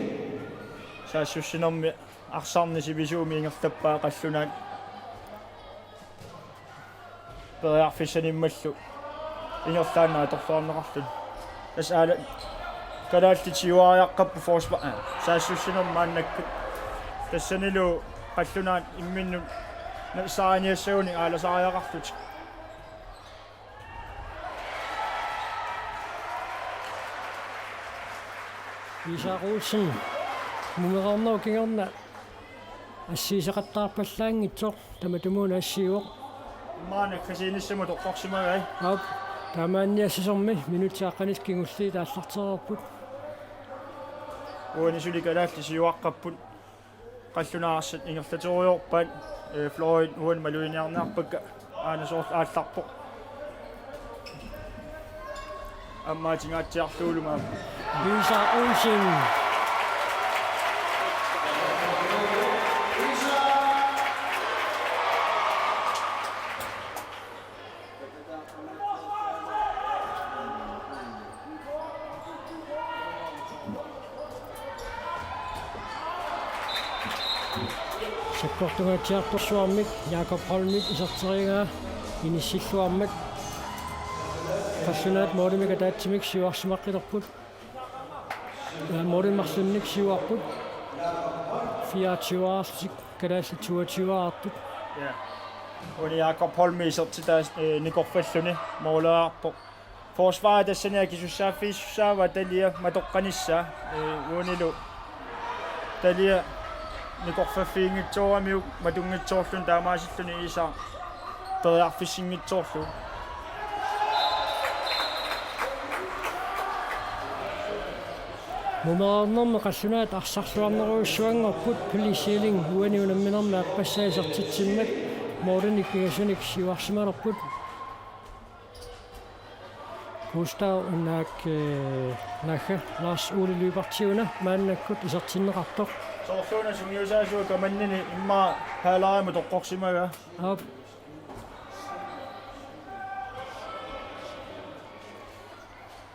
saassussinermi arsarni sivisuumik ingerlappaa qallunaat periarfissanimmallu ingerlaannaq atorluarneqarluni. Tassa aala kalaallit siuariaqqapput forsvar, aa, saassussinermi maannakkut. Tassanilu qallunaat imminnut nassaariniassagunik aalasariaqarlutik. Isak Olsen, mumereernerup kingorna assigiseqattaarpallaanngitsoq, tamatumuuna assigivoq. Maanna Christiansenimut toqqorsimagai. Aap, taamaanniassasormi minutsit aqqaneq kingulliit aallartereerput. Uani suli kalaallit siuaqqapput. Qallunaat arsaq ingerlaterujoorpaat, ee, Floyd uani maluginiarniarpakka aana soorlu aallarpoq. Aamma tingaatsiarluuluma. Isak Olsen. Sakkortungaatsiartorsuarmik Jakob Holmip iserteriaraa inissilluarmat. Qallunaat målimik ataatsimik siuarsimaqqilerput. Målimik marlunnik siuarput. Fireogtyve-arlutik, kalaallit toogtyve-artut. Ja. Uani Jakob Holmi isertitaa, ee, nikorfalluni måleriarpoq. Forsvarip tassani akisussaaffigisussaavaa Talia matoqqanissaa, ee, uanilu Talia nikorfaffiginngitsooramiuk matunngitsoorluni taamaasilluni Isak periarfissinngitsoorlugu. Mumereernermi qallunaat arsarluarnerujussuanngorput, Pele Schilling uani unamminermi aappassaa isertitsimmat målinik pingasunik siuarsimalerput. Gustav naak, ee, naagga Lars Ole Lyberth-iuna maannakkut isertinneqartoq. Soorluuna sungiusaasuat kamannini immaqa halvlegimut toqqorsimagaa. Aap.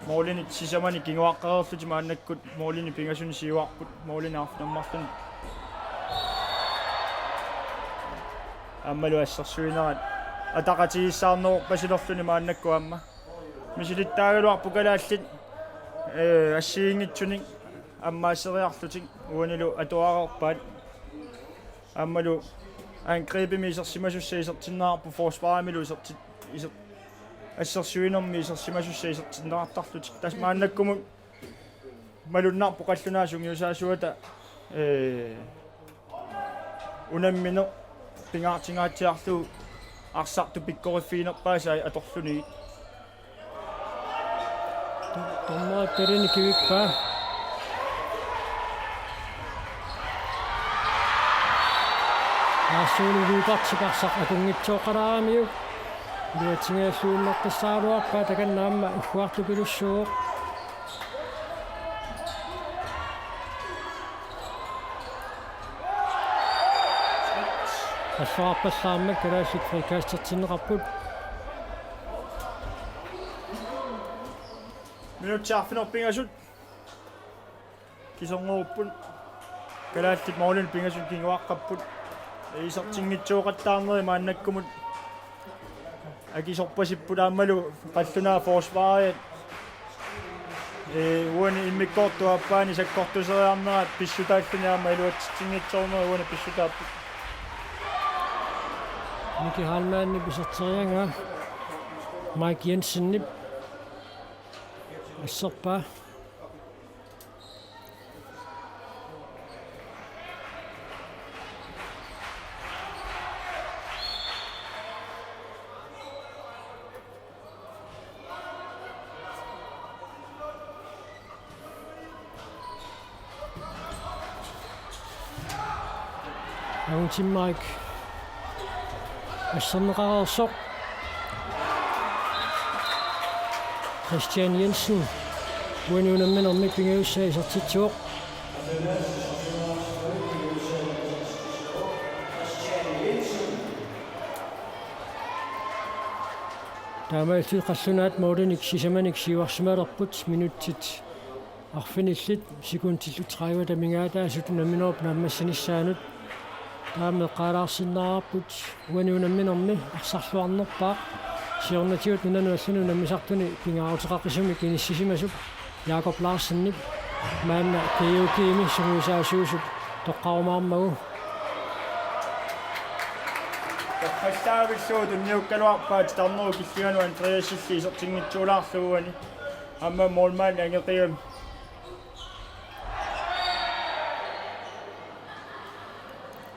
Målinik sisamanik kinguaqqareerlutik maannakkut målinik pingasunik siuarput, målinik arfineq-marlunnik. Aammalu assersuinerat ataqatigiissaarnerorpasilerluni maannakkut aamma. Misilittaagaluarput kalaallit, ee, assigiinngitsunik ammaasseriarlutik uanilu atuareerpaat. Aammalu angribimi isersimasussat isertinneqarput forsvarimilu iserti-, iser-, assersuinermi isersimasussat isertinneqartarlutik. Tassa maannakkumut malunnarpoq qallunaat sungiusaasuata, ee, unammineq pingaartingaatsiarlugu arsartut pikkoriffiginerpaasai atorlugit. Dommerit talini kivippaa. Lars Ole Lyberthip arsaq akunngitsooqalaaramiuk. Iluatsinngilluinnartussaagaluarpaa, takanna aamma ugguartupilussuuvoq. Qallunaarpallaarmat kalaallit frikastertinneqarput. Minutsit arfineq-pingasut kisernerupput. Kalaallit målinik pingasunik kinguaqqapput. Isertinngitsooqattaarnerit maannakkumut akisorpasipput aammalu qallunaat forsvarit, ee, uani immikkoortup aappaani sakkortuseriarnerat pissutaalluni aamma iluatsitsinngitsoornerit uani pissutaapput. Miki Heilmannip iserteriaraa Mike Jensenip asserpaa. Aguntimmarik asserneqareersoq. Christian Jensen uani unamminermi pingajussaa isertitsivoq. Taamaalillutik qallunaat målinik sisamanik siuarsimalerput minutsit arfinillit sekundillu tredive amigaataasut unamminerup naammassinissaanut. Taama eqqaalaarsinnaavarput uani unamminermi arsarluarnerpaaq siornatigut nunanut allani unammisartuni pingaaruteqaqisumik inissisimasup Jakob Larsenip maanna G O G-mi sungiusaasuusup toqqarumaarmagu. Toqqallavillugu tunniukkaluarpaat titarnerup killinganut Andreasilli isertinngitsuulaarlugu uani. Aamma målmandi angeqigami.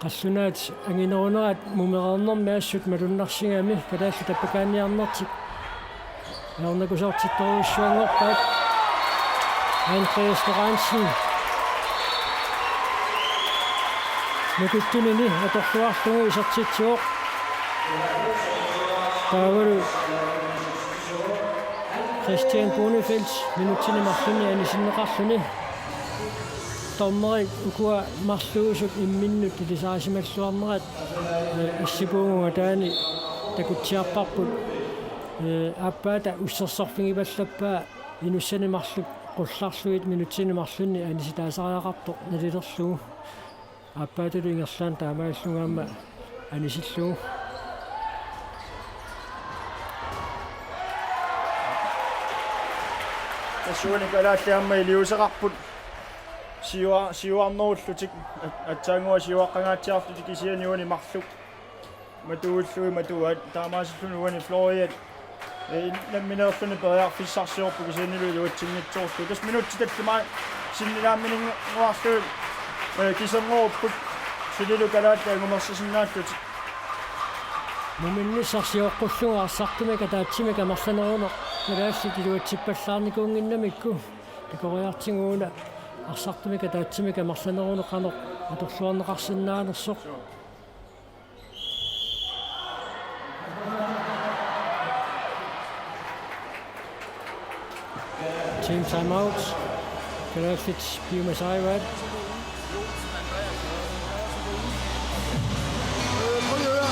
Qallunaat anginerunerat mumereernermi assut malunnarsigami kalaallit tappakaanniarnertik ajornakusoortittorujussuanngorpaat. Andreas Lorentzen nukittunini atorluarlugu isertitsivoq. Taavalu Christian Bonnefeld minutsini marlunni anisinneqarluni. Dommerit ukua marluusut imminnut ilisarisimalluarnerat, eh, issipuugunga taani takutsiarparput. Eh, aappaata ussersorfigivallappaa inussani marluk qullarlugit minutsini marlunni anisitaasariaqartoq nalilerlugu. Aappaatalu ingerlaannaq taamaalillunga aamma anisillugu. Tassuunik kalaallit aamma iliuuseqarput siua-, siuarnerullutik, at-, aatsaannguaq siuaqqangaatsiarlutik kisianni uani marluk matuillugit matuaat taamaasilluni uani Floriat, eh, nammineerluni periarfissarsiorpoq kisiannili iluatsinngitsoorlugu. Tassa minutsit tallimaat sinnilaammininnguarlugit, eh, kiserngorupput sulilu kalaallit angumersisinnaallutik. Muminnissaq sioqqullugu arsartumik ataatsimik amerlaneruneq kalaallit iluatsippallaarnikuunnginnamikku takoriartigu una arsartumik ataatsimik amerlaneruneq qanoq atorluarneqarsinnaanersoq. Team timeout. Kalaallit piumasarivaat. Øh, prøv lige at høre.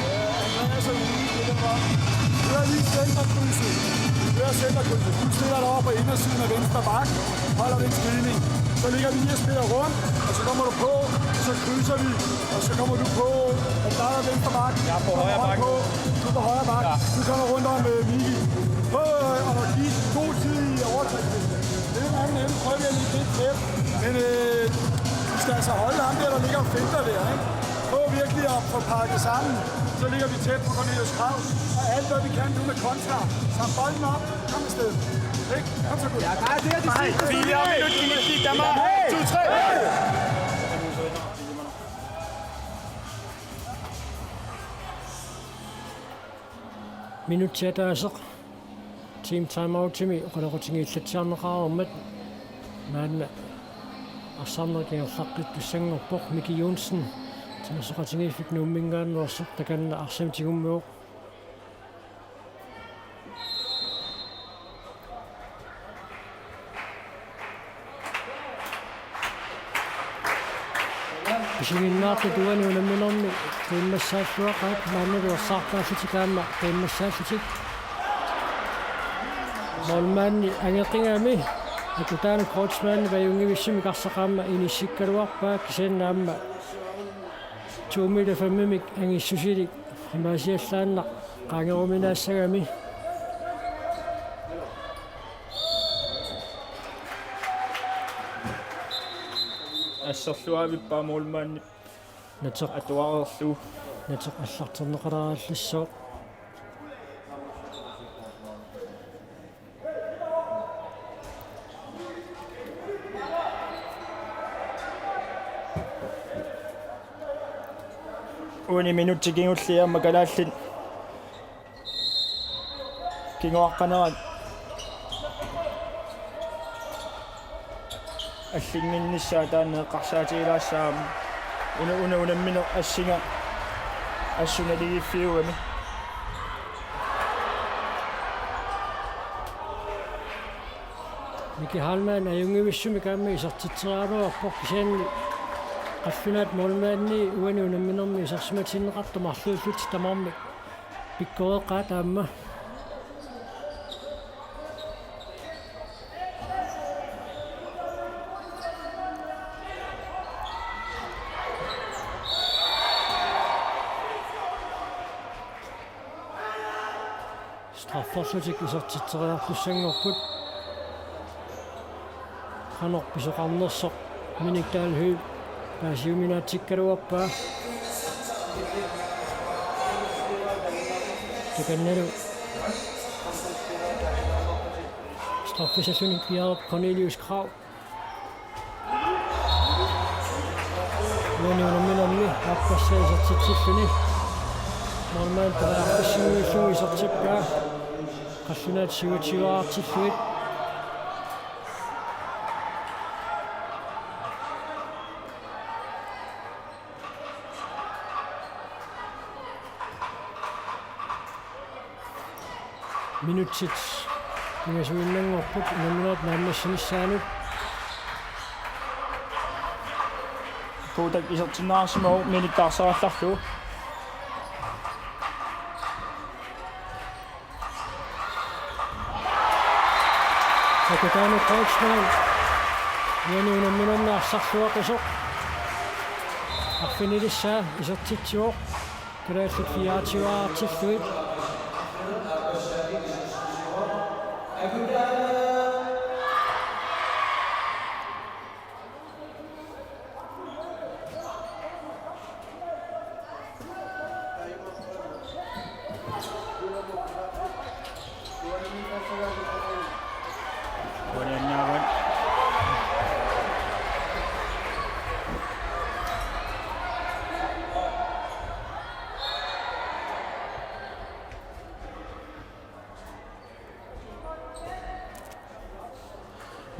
Øh, Andreas er ude, det er den var. Hør lige centerkrydset. Hør centerkrydset. Du stiller dig over på indersiden af venstre bak. Holder den stigning. Så ligger vi lige og spiller rundt, og så kommer du på, og så krydser vi, og så kommer du på. Er det dig, der er venstre bak? Jeg er på højre bak. Du er på højre bak. Ja. Du kommer rundt om, øh, Miki. Prøv, øh, at give god tid i overtagelse. Det er en anden ende. Prøv lige at lægge lidt tæt. Men, øh, du skal altså holde ham der, der ligger og finter der, ikke? Prøv virkelig at få pakket sammen. Så ligger vi tæt på Cornelius Kraus. Og alt, hvad vi kan nu med kontra. Samle bolden op. Kom afsted. Ikke? Kom så, gut. Ja, der er det, det er fire minut, Dimitri, der er meget. To, tre. Minutsit ataaseq team timeoutimi oqaloqatigiillatsiarneqareermat maanna arsarneq ingerlaqqittussanngorpoq. Miki Johnsen, Timersoqatigiiffik Nuumminngaanneersoq, takanna arsaq tigummivoq. Isiginnaartut uani unamminermi qiimmassaalluaqaat, maannalu ersaartaallutik aamma qiimmassaallutik. Målmandi angeqigami akutaanut Kreutzmannip ajunngivissumik arsaq aamma inissikkaluarpaa, kisianni aamma to meter fem-imik angissusilik imaasiallaannaq qaangeruminaassagami. Asserluavippaa målmandip nateq atuareerlugu. Nateq allarterneqalaarallassaaq. Uani minutsit kingulliit aamma kalaallit kinguaqqanerat. Allinnginnissaa taanna eqqarsaatigilaassaaq una una unammineq assinga assut naligiiffiugami. Miki Heilmann ajunngivissumik aamma isertitseriaraluarpoq, kisianni qallunaat målmandi uani unamminermi isersimatinneqartut marluullutik tamarmik pikkoreqaat aamma. Strafferlutik isertitseriartussanngorput. Qanoq pisoqarnersoq Minik Dahl Høegh paasiuminaatsikkaluarpaa. Takannalu straffisalluni piareerpoq Cornelius Krag. Uani unamminermi aappassaa isertitsilluni. Målmand periarfissinngillugu isertippaa. Qallunaat syvogtyve-artillugit. Minutsit pingasuinnanngorput unamminerup naammassinissaanut. Kodak isertinneqarsimavoq Minik taarserallarlugu. Akutani Kreutzmann. Uani unamminermi arsarluaqisoq. Arfinilissaa isertitsivoq. Kalaallit fireogtyve-artillugit.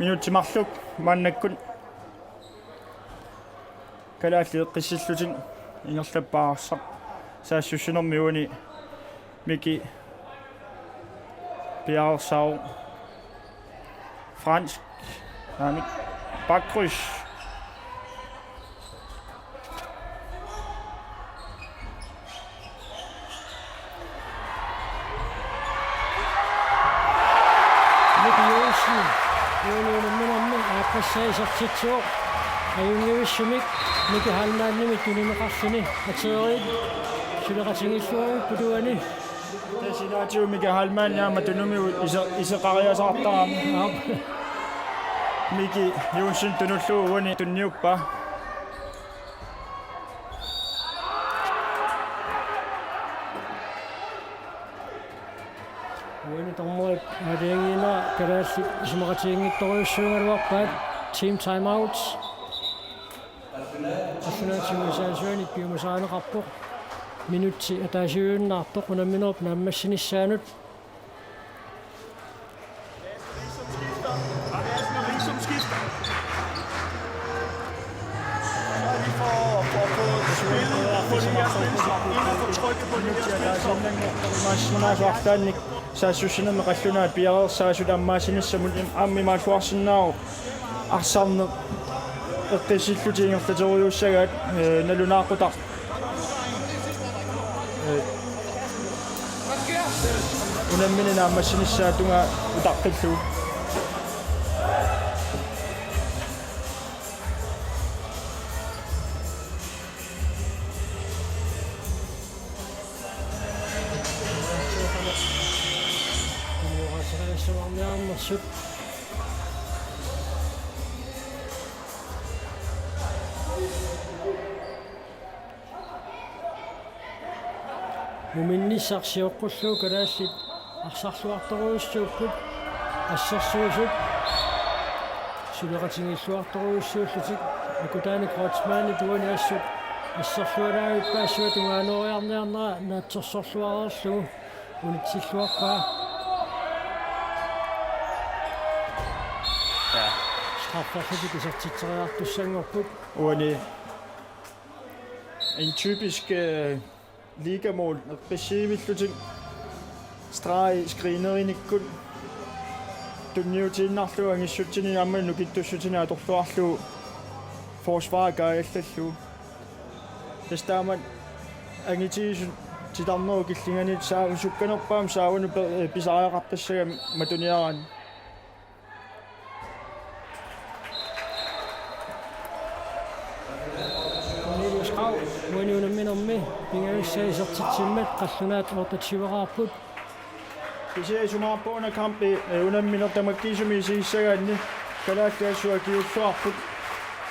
Minutsit marluk maannakkut kalaallit eqqissillutik ingerlappaat arsaq. Saassussinermi uani Miki piareersaavoq. Fransk. Aamma Bakrys. Miki Joensen, uani unamminermi aappassaa isertitsivoq. Ajunngivissumik Miki Heilmannimit tunineqarluni ateeriit suleqatigiilluarput uani. Tassa ilaatigut Miki Heilmann aamma tunumi ise-, iseqariasaartarami. Aap. Miki Joensen tunullugu uani tunniuppaa. Uani dommerit aalajangiinera kalaallit isumaqatiginngitsorujussuugaluarpaat, team timeout. Qallunaat sungiusaasuanik piumasarineqarpoq. Minutsi ataasiuinnartoq unamminerup naammassinissaanut. Maassinnaasuartaannik saassussinermi qallunaat piareersaasut ammaassinissamut im-, aamma imaalluarsinnaavoq arsarneq eqqissillutik ingerlaterujuussagaat, ee, nalunaaqutaq. Ee, unammineq naammassinissaa tungaa utaqqillugu. Muminnissaq sioqqullugu kalaallit arsarluartorujussuupput, assersuisut suleqatigiilluartorujussuullutik. Akutani Kreutzmannip uani assut asserlualaarpassuit tungaanooriarniarnera naatsorsorluareerlugu unitsilluarpaa. Ja. Qarfallutik isertitseriartussanngorput. Uani en typisk, øh, ligamål, eqqissiivillutik streg screenerinikkut tunniutiinnarlugu angissutsini aamma nukittussutini atorluarlugu forsvar kaajallallugu. Tassa taama angitigisut titarnerup killinganiittoq saa-, sukkanerpaamik saavanut pe-, pisariaqartassagami matuniaraanni. Cornelius Krag, uani unamminermi pingajussaa isertitsimmat qallunaat otteogtyveraarput. Kisianni isumaqarpunga una kampi, øh, unammineq tamakkiisumik isigissagaanni kalaallit assut akiulluarput.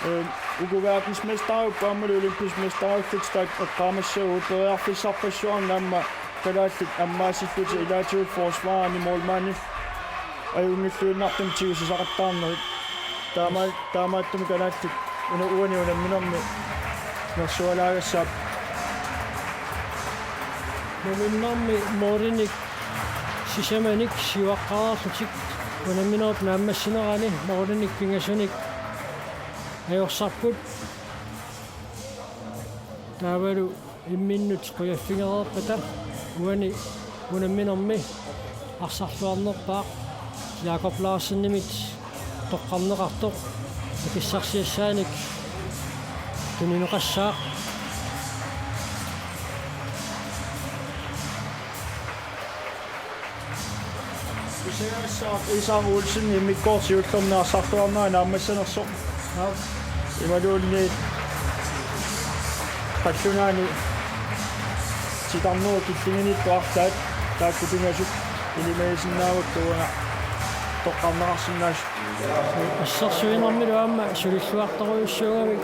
Øh, uku verdensmesteriupput aammalu olympisk mesteriullutik taakku eqqaamassavagut, periarfissarpassuarnik aamma kalaallit ammaasillutik ilaatigut forsvarerni målmandip ajunngilluinnartumik tigusisaqattaarnerit. Taama-, taamaattumik kalaallit una uani unamminermi nersualaagassaapput. Unamminermi målinik sisamanik siuaqqareerlutik unamminerup naammassinerani målinik pingasunik ajorsarput. Taavalu imminnut qujaffigereerpata uani unamminermi arsarluarnerpaaq Jakob Larsenimit toqqarneqartoq akissarsiassaanik tunineqassaaq. Pisariaqartoq Isak Olsen immikkoortoq siullermik arsarluarnera naammassanersoq. Aap. Imaluunniit qallunaani titarnerup killinganiittoq arlaat taakku pingasut ilimagisinnaagutta uanga toqqarneqarsinnaasut. Assersuinermilu aamma sulilluartorujussuugamik.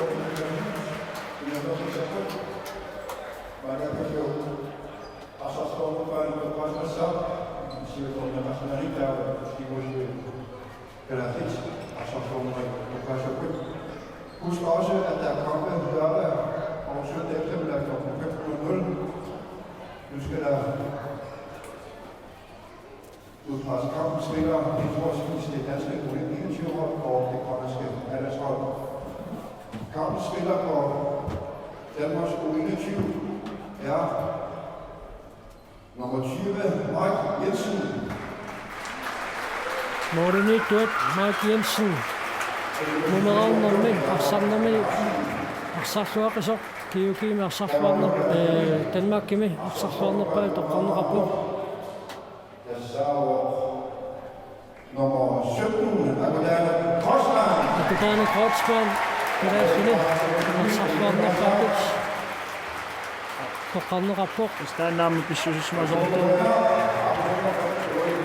Husk også, at der er kampe lørdag og søndag efter klokken femten nul nul. Nu skal der udpeges kampens spillere, henholdsvis det danske U enogtyve-hold og det grønlandske A-landshold. Kampens spiller for Danmarks U enogtyve er nummer tyve, Mike Jensen. Målimiittuat Mike Jensen. Nummerernermi arsarnermi arsarluaqisoq, G O G-mi arsarluarner-, øh, Danmarkimi arsarluarnerpaat toqqarneqarpoq. Nummer sytten, Agudan Kreutzmann. Agudan Kreutzmann, kalaallit arsarluarnerpaatut toqqarneqarpoq. Taannaammat pissusissimasoq.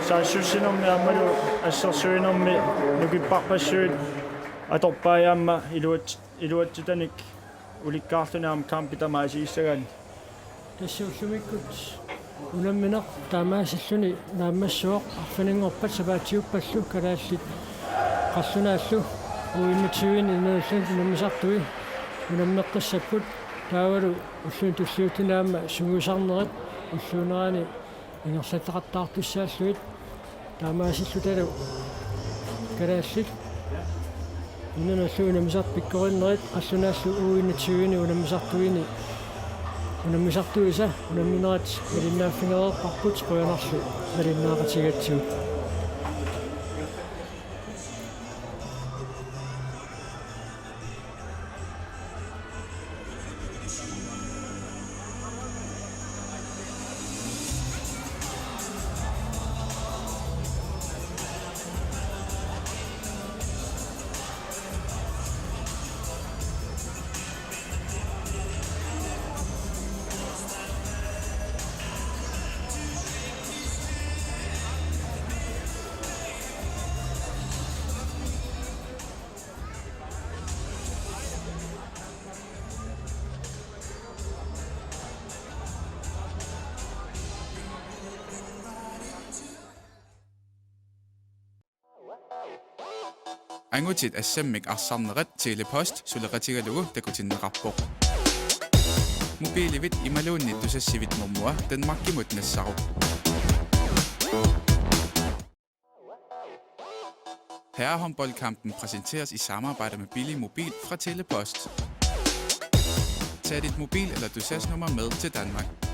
Saassussinermi aammalu assersuinermi nukipparpassuit atorpai aamma iluat-, iluatsitanik ulikkaarluni aamma kampi tamaat isigissagaanni. Tassa ullumikkut unammineq taamaasilluni naammassivoq arfininngorpat sapaatiuppallu kalaallit qallunaallu U enogtyve-ni inuulluni unammisartui unammeqqissapput taavalu ulluni tulliuttuni aamma sungiusarnerit ulluunerani ingerlataqattaartussaallugit. Taamaasillutalu kalaallit nunanullu unammisartut pikkorinnerit qallunaallu U enogtyve-ni unammisartuini unammisartuisa unamminerat malinnaaffigereerparput qujanarlu malinnaaqatigigatsigu. Angutit assammik arsarnerat Tele-Post suleqatigalugu takutinneqarpoq. Mobilivit imaluunniit tusassivit normua Danmarkimut nassaruk. Herrehåndboldkampen præsenteres i samarbejde med Billig Mobil fra Tele-Post. Tag dit mobil- eller du-sas-nummer med til Danmark.